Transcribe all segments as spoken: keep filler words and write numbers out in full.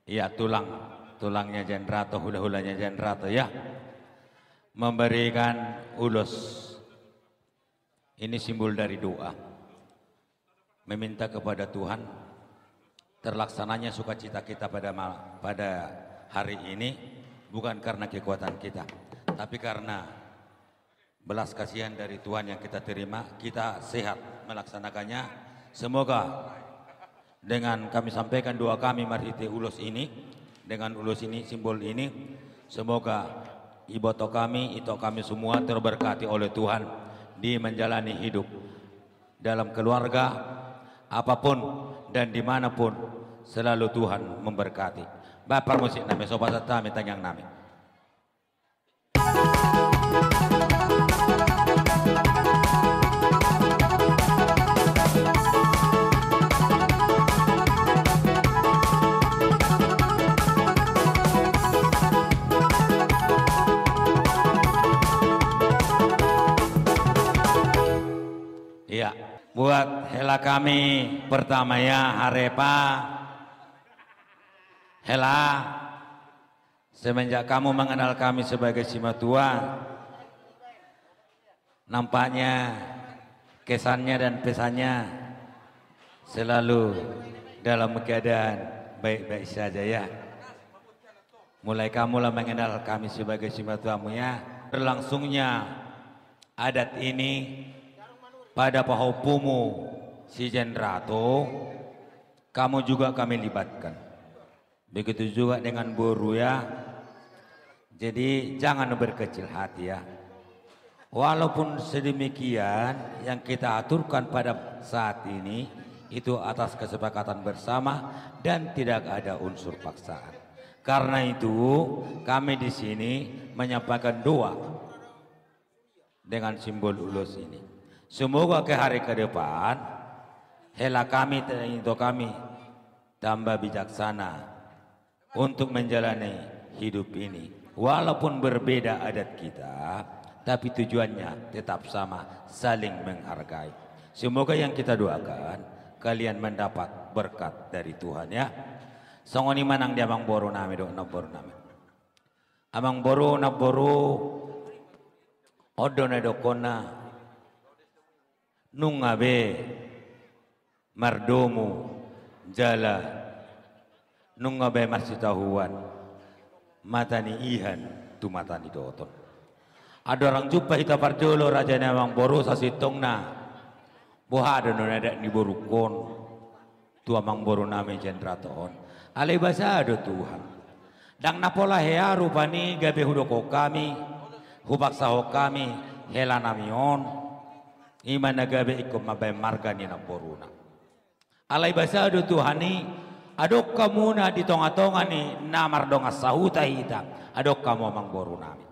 Iya, tulang, tulangnya Janrato, hula-hulanya Janrato, ya. Memberikan ulos. Ini simbol dari doa. Meminta kepada Tuhan, terlaksananya sukacita kita pada ma-, pada hari ini bukan karena kekuatan kita, tapi karena belas kasihan dari Tuhan yang kita terima, kita sehat melaksanakannya. Semoga dengan kami sampaikan doa kami marhite ulos ini, dengan ulos ini, simbol ini, semoga iboto kami, ito kami semua terberkati oleh Tuhan di menjalani hidup dalam keluarga, apapun dan dimanapun, selalu Tuhan memberkati. Bahen parmusik nami, so pasahat hami tangiang nami. Iya, buat hela kami pertama ya, Harepa. Hela, semenjak kamu mengenal kami sebagai simatua, nampaknya kesannya dan pesannya selalu dalam keadaan baik-baik saja, ya. Mulai kamulah mengenal kami sebagai simatuamu, ya. Berlangsungnya adat ini pada pahompumu si Janrato, kamu juga kami libatkan. Begitu juga dengan boru, ya. Jadi, jangan berkecil hati, ya. Walaupun sedemikian, yang kita aturkan pada saat ini itu atas kesepakatan bersama dan tidak ada unsur paksaan. Karena itu, kami di sini menyampaikan doa dengan simbol ulos ini. Semoga ke hari ke depan, hela kami, ito kami tambah bijaksana untuk menjalani hidup ini. Walaupun berbeda adat kita, tapi tujuannya tetap sama, saling menghargai. Semoga yang kita doakan, kalian mendapat berkat dari Tuhan, ya. Songon i ma nang di amangboru nami dohot namboru nami. Amangboru, namboru, on do na didokkonna, nunga be mardomu jala nunga be marsitahuan mata ni ihan tu mata ni doton. Andorang jumpa hita parjolo, raja ni amangboru, sasintongna, boha do na niadat ni borungkon tu amangboru nami Janrato on? Alai basa do Tuhan. Ndang na pola hea rupani gabe hudokkon hami, hupaksahon hami hela nami on, i ma na gabe ingkon mambahen marga ni namboruna. Alai basa do Tuhan i, adong hamuna di tonga-tonga ni na mardongan sahuta hita, adong hamu amangboru nami.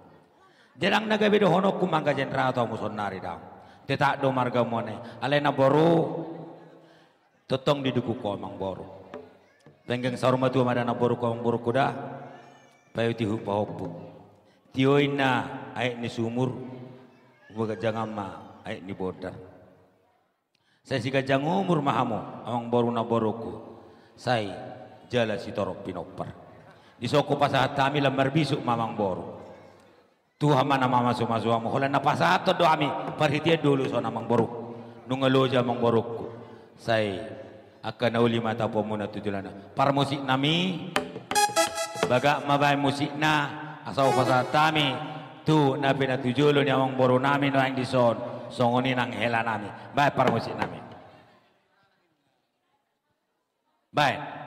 Ndang na gabe dohononku ma angka Janrato hamu saonnari, daong. Tetap do margamu on i. Alai namboru, tongtong didukung ho amangboru. Penggeng saur matua ma da namborungku, amangborungku da. Paihutihut pahompu. Tio inna aek ni sumur, ganjang ma aek ni bondar. Sai siganjang umur ma hamu, amangboru namborungku. Sai jala sitorop pinompar. Dison hupasahat hami, lam marbisuk ma amangboru. Tuhan ma na mamasumasu hamu, holan na pasahathon do hami parhitean dolok on, amangboru. Nunga loja, amangborungku. Sai angka na uli ma tapuanmuna tu joloan on. Parmusik nami, bagak ma baen musikna, asa hupasahat hami tu na pinatujolo ni amangboru nami nuaeng dison, songon i nang hela nami. Baen parmusik nami. Baen.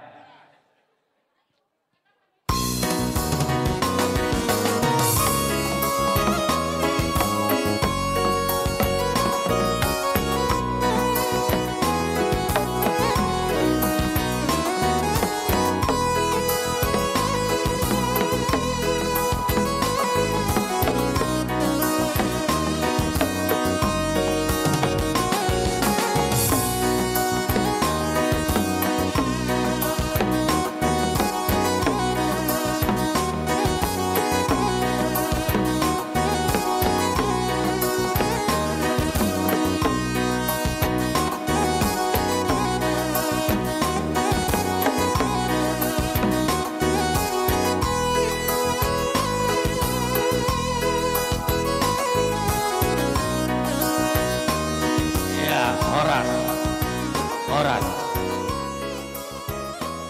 Berat.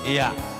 Iya.